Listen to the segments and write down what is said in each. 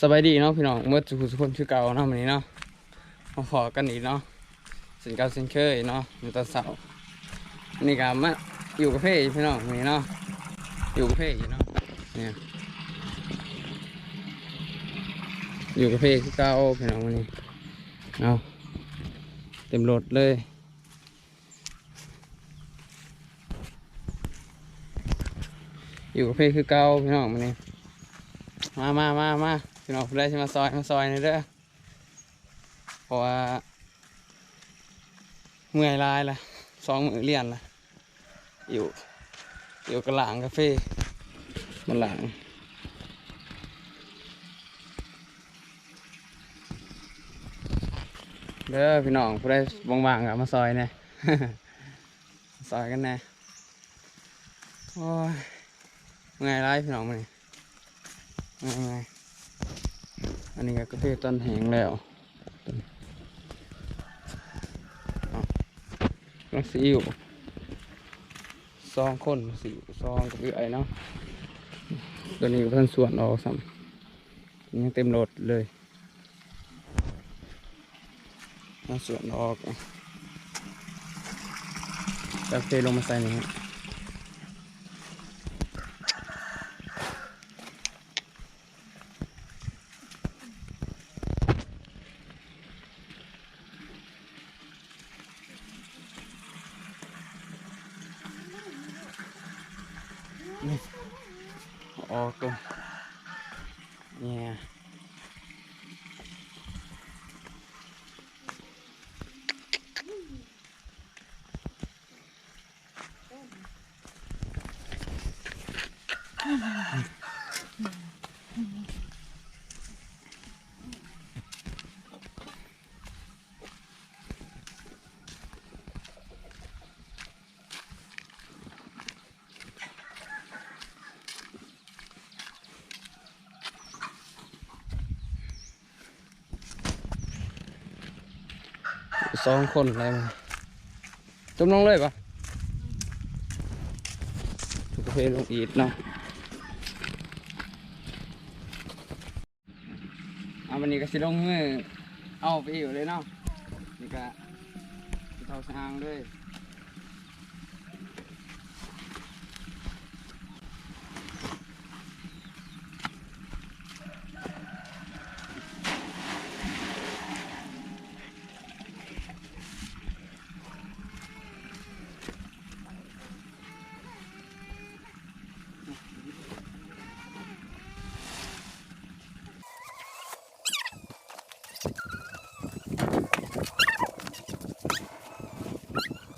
ສະບາຍດີເນາະພີ່ນ້ອງ ເໝິດສູ່ຜູ້ສູ່ຄົນຄືເກົ່າເນາະ ມື້ນີ້ເນາະ ມາພໍ້ກັນອີກເນາະ ເຊັ່ນເກົ່າເຊັ່ນເຄີຍເນາະ ໃນຕອນເຊົ້າ. ນີ້ກະມາຢູ່ກາເຟພີ່ນ້ອງ ມື້ນີ້ເນາະ ຢູ່ກາເຟອີກເນາະ ນີ້ ຢູ່ກາເຟຄືເກົ່າພີ່ນ້ອງ ມື້ນີ້ເນາະ ເຕັມລົດເລີຍ. ຢູ່ກາເຟຄືເກົ່າພີ່ນ້ອງ ມື້ນີ້ ມາ ມາ ມາ ມາ ພີ່ນ້ອງ ຜູ້ໃດຊິມາຊ່ອຍ ມາຊ່ອຍແດ່ເດີ ເພາະວ່າເມື່ອຍຫຼາຍລະ ສອງມື້ລຽນລະ ຢູ່ ຢູ່ກະລ້າງກາເຟ ມາລ້າງ ເດີພີ່ນ້ອງ ຜູ້ໃດວ່າງໆກະມາຊ່ອຍແດ່ ຊ່ອຍກັນແດ່. ໂອ້ຍ ເມື່ອຍຫຼາຍພີ່ນ້ອງ ມື້ນີ້ ເມື່ອຍໆ. ອັນນີ້ກະກາເຟຕອນແຫ້ງແລ້ວ ເອົາ ມາຊີອິ້ວສອງຄົນ ມາຊີອິ້ວສອງກັບເອື້ອຍເນາະ. ໂຕນີ້ກະບໍ່ທັນສ່ວນອອກຊ້ຳ ຍັງເຕັມລົດເລີຍ ມາສ່ວນອອກ ຈັກເທລົງມາໃສ່ນີ້. ນີ້ ອອກ ເອີ ນີ້ ສອງຄົນແລ້ວ ຈົມລົງເລີຍບໍ່? ກາເຟລົງອີກເນາະ. ເອົາ ບາດນີ້ກະຊິລົງມືເອົາໄປອີກເລີຍເນາະ ນີ້ກະຊິເຂົ້າຊ່າງເລີຍ. ໂ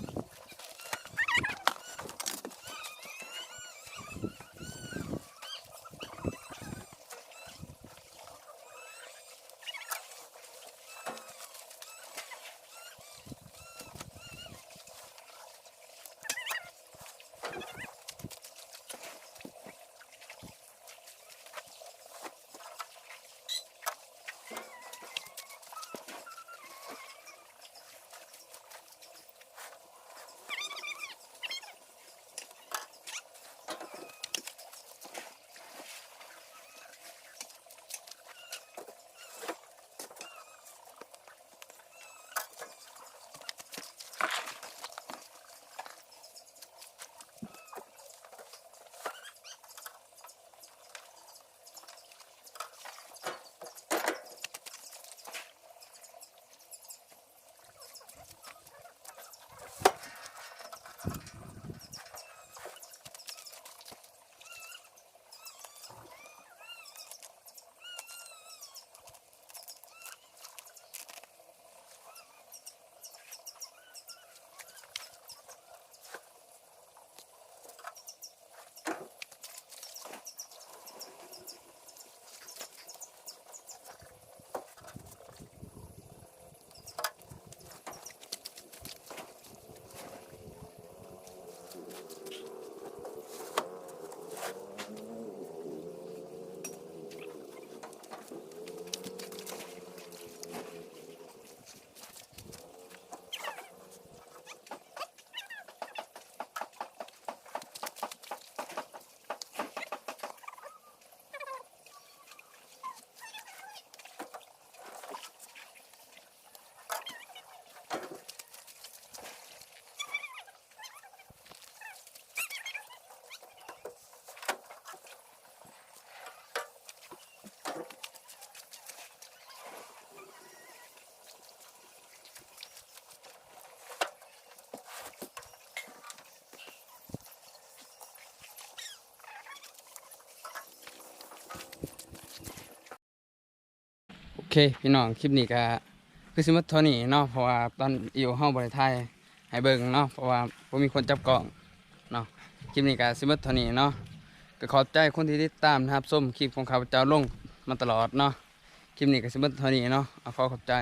ເຄ ພີ່ນ້ອງ ຄລິບນີ້ກະຄືຊິໝົດເທົ່ານີ້ເນາະ ເພາະວ່າຕອນອີໂອເຮົາບໍ່ໄດ້ຖ່າຍໃຫ້ເບິ່ງເນາະ ເພາະວ່າບໍ່ມີຄົນຈັບກ້ອງເນາະ. ຄລິບນີ້ກະຊິໝົດເທົ່ານີ້ເນາະ ກະຂອບໃຈຄົນທີ່ຕິດຕາມຮັບຊົມຄລິບຂອງຂ້າພະເຈົ້າລົງມາຕະຫຼອດເນາະ. ຄລິບນີ້ກະຊິໝົດເທົ່ານີ້ເນາະ ເອົາ ຂໍຂອບໃຈ.